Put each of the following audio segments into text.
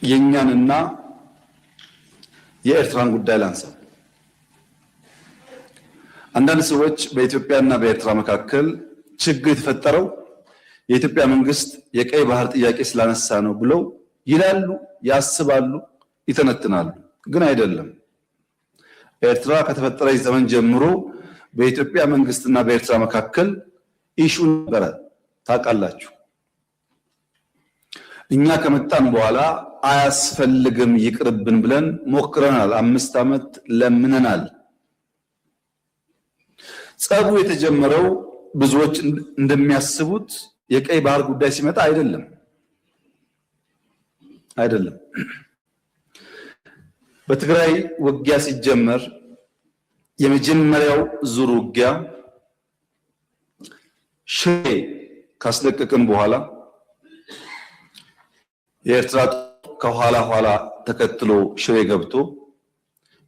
የእኛንና የኤርትራን ጉዳይ ላንሳ። አንዳንድ ሰዎች በኢትዮጵያና በኤርትራ መካከል ችግር የተፈጠረው የኢትዮጵያ መንግስት የቀይ ባህር ጥያቄ ስላነሳ ነው ብለው ይላሉ፣ ያስባሉ፣ ይተነትናሉ። ግን አይደለም። ኤርትራ ከተፈጠረች ዘመን ጀምሮ በኢትዮጵያ መንግስትና በኤርትራ መካከል issue ነበረ። ታውቃላችሁ። እኛ ከመጣን በኋላ አያስፈልግም ይቅርብን ብለን ሞክረናል። 5 ዓመት ለምነናል። ጸቡ የተጀመረው ብዙዎች እንደሚያስቡት የቀይ ባህር ጉዳይ ሲመጣ አይደለም፣ አይደለም። በትግራይ ውጊያ ሲጀመር የመጀመሪያው ዙር ውጊያ ሽሬ ካስለቀቅን በኋላ የኤርትራ ከኋላ ኋላ ተከትሎ ሽሬ ገብቶ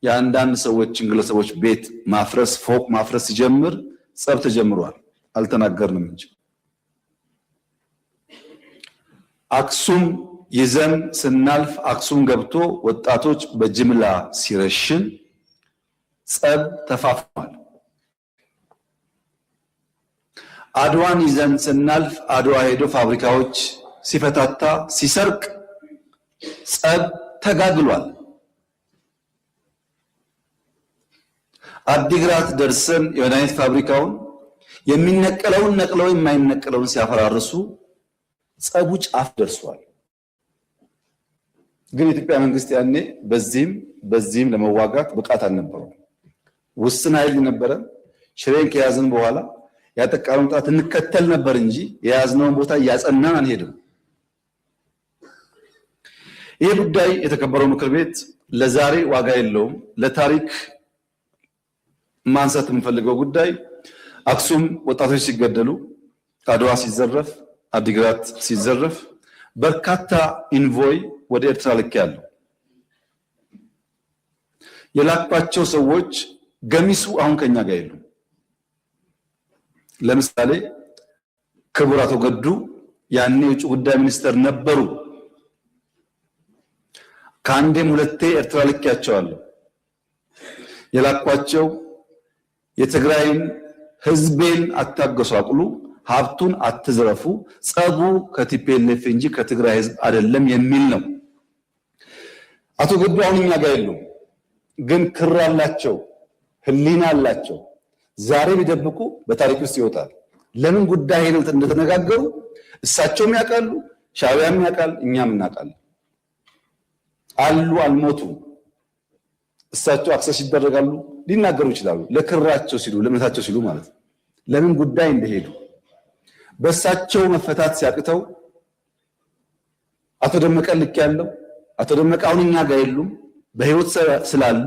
የአንዳንድ ሰዎችን ግለሰቦች ቤት ማፍረስ፣ ፎቅ ማፍረስ ሲጀምር ጸብ ተጀምሯል። አልተናገርንም እንጂ አክሱም ይዘን ስናልፍ አክሱም ገብቶ ወጣቶች በጅምላ ሲረሽን ጸብ ተፋፍሟል። አድዋን ይዘን ስናልፍ አድዋ ሄዶ ፋብሪካዎች ሲፈታታ ሲሰርቅ ጸብ ተጋግሏል። አዲግራት ደርሰን የመድኃኒት ፋብሪካውን የሚነቀለውን ነቅለው የማይነቀለውን ሲያፈራርሱ ጸቡ ጫፍ ደርሷል። ግን የኢትዮጵያ መንግስት ያኔ በዚህም በዚህም ለመዋጋት ብቃት አልነበረውም። ውስን ኃይል ነበረ። ሽሬን ከያዝን በኋላ ያጠቃነውን ጠላት እንከተል ነበር እንጂ የያዝነውን ቦታ እያጸናን አንሄድም። ይህ ጉዳይ የተከበረው ምክር ቤት ለዛሬ ዋጋ የለውም። ለታሪክ ማንሳት የምንፈልገው ጉዳይ አክሱም ወጣቶች ሲገደሉ፣ አድዋ ሲዘረፍ፣ አዲግራት ሲዘረፍ በርካታ envoy ወደ ኤርትራ ልኬያለሁ። የላኳቸው ሰዎች ገሚሱ አሁን ከኛ ጋር የሉም። ለምሳሌ ክቡር አቶ ገዱ ያኔ የውጭ ጉዳይ ሚኒስተር ነበሩ። ከአንዴም ሁለቴ ኤርትራ ልኬያቸዋለሁ። የላኳቸው የትግራይን ህዝቤን አታጎሳቁሉ፣ ሀብቱን አትዝረፉ፣ ጸቡ ከ TPLF እንጂ ከትግራይ ህዝብ አይደለም የሚል ነው። አቶ ገዱ አሁን እኛ ጋር የሉም፣ ግን ክር አላቸው፣ ህሊና አላቸው። ዛሬ ቢደብቁ በታሪክ ውስጥ ይወጣል። ለምን ጉዳይ ሄደው እንደተነጋገሩ እሳቸውም ያውቃሉ፣ ሻዕቢያም ያውቃል፣ እኛም እናውቃለን። አሉ፣ አልሞቱም። እሳቸው access ይደረጋሉ፣ ሊናገሩ ይችላሉ። ለክራቸው ሲሉ ለእምነታቸው ሲሉ ማለት ነው። ለምን ጉዳይ እንደሄዱ በእሳቸው መፈታት ሲያቅተው አቶ ደመቀ ልክ ያለው አቶ ደመቀ አሁን እኛ ጋር የሉም፣ በህይወት ስላሉ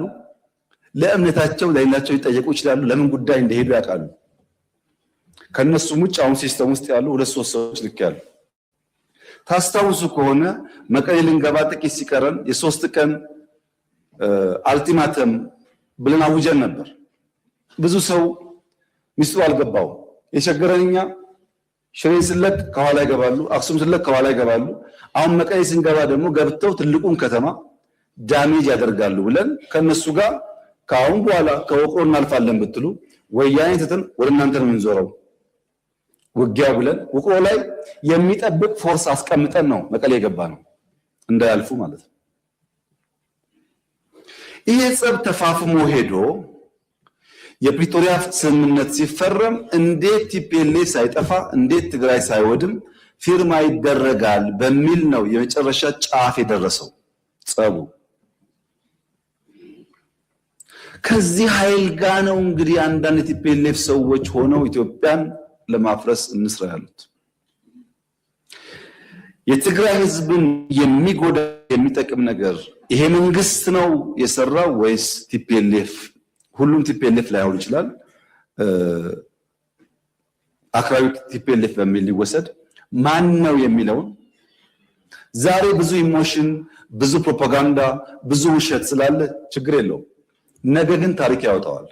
ለእምነታቸው ለሌላቸው ሊጠየቁ ይችላሉ። ለምን ጉዳይ እንደሄዱ ያውቃሉ። ከነሱም ውጭ አሁን system ውስጥ ያሉ ሁለት ሶስት ሰዎች ልክ ያሉ ታስታውሱ ከሆነ መቀሌ ልንገባ ጥቂት ሲቀረን የ3 ቀን ultimatum ብለን አውጀን ነበር። ብዙ ሰው ሚስጥሩ አልገባውም። የቸገረን እኛ ሽሬን ስለቅ ከኋላ ይገባሉ፣ አክሱም ስለቅ ከኋላ ይገባሉ። አሁን መቀሌ ስንገባ ደግሞ ገብተው ትልቁን ከተማ damage ያደርጋሉ ብለን ከነሱ ጋር ከአሁን በኋላ ከውቅሮ እናልፋለን ብትሉ ወያኔ ትተን ወደ እናንተ ነው የምንዞረው ውጊያው ብለን ውቅሮ ላይ የሚጠብቅ force አስቀምጠን ነው መቀሌ የገባ ነው እንዳያልፉ ማለት ነው። ይሄ ጸብ ተፋፍሞ ሄዶ የፕሪቶሪያ ስምምነት ሲፈረም እንዴት TPLF ሳይጠፋ፣ እንዴት ትግራይ ሳይወድም ፊርማ ይደረጋል በሚል ነው የመጨረሻ ጫፍ የደረሰው ጸቡ። ከዚህ ኃይል ጋር ነው እንግዲህ አንዳንድ የ TPLF ሰዎች ሆነው ኢትዮጵያን ለማፍረስ እንስራ ያሉት። የትግራይ ህዝብን የሚጎዳ የሚጠቅም ነገር ይሄ መንግስት ነው የሰራው ወይስ TPLF? ሁሉም TPLF ላይሆን ይችላል። አክራሪ TPLF በሚል ሊወሰድ ማን ነው የሚለውን ዛሬ ብዙ emotion፣ ብዙ ፕሮፓጋንዳ፣ ብዙ ውሸት ስላለ ችግር የለውም። ነገ ግን ታሪክ ያወጣዋል።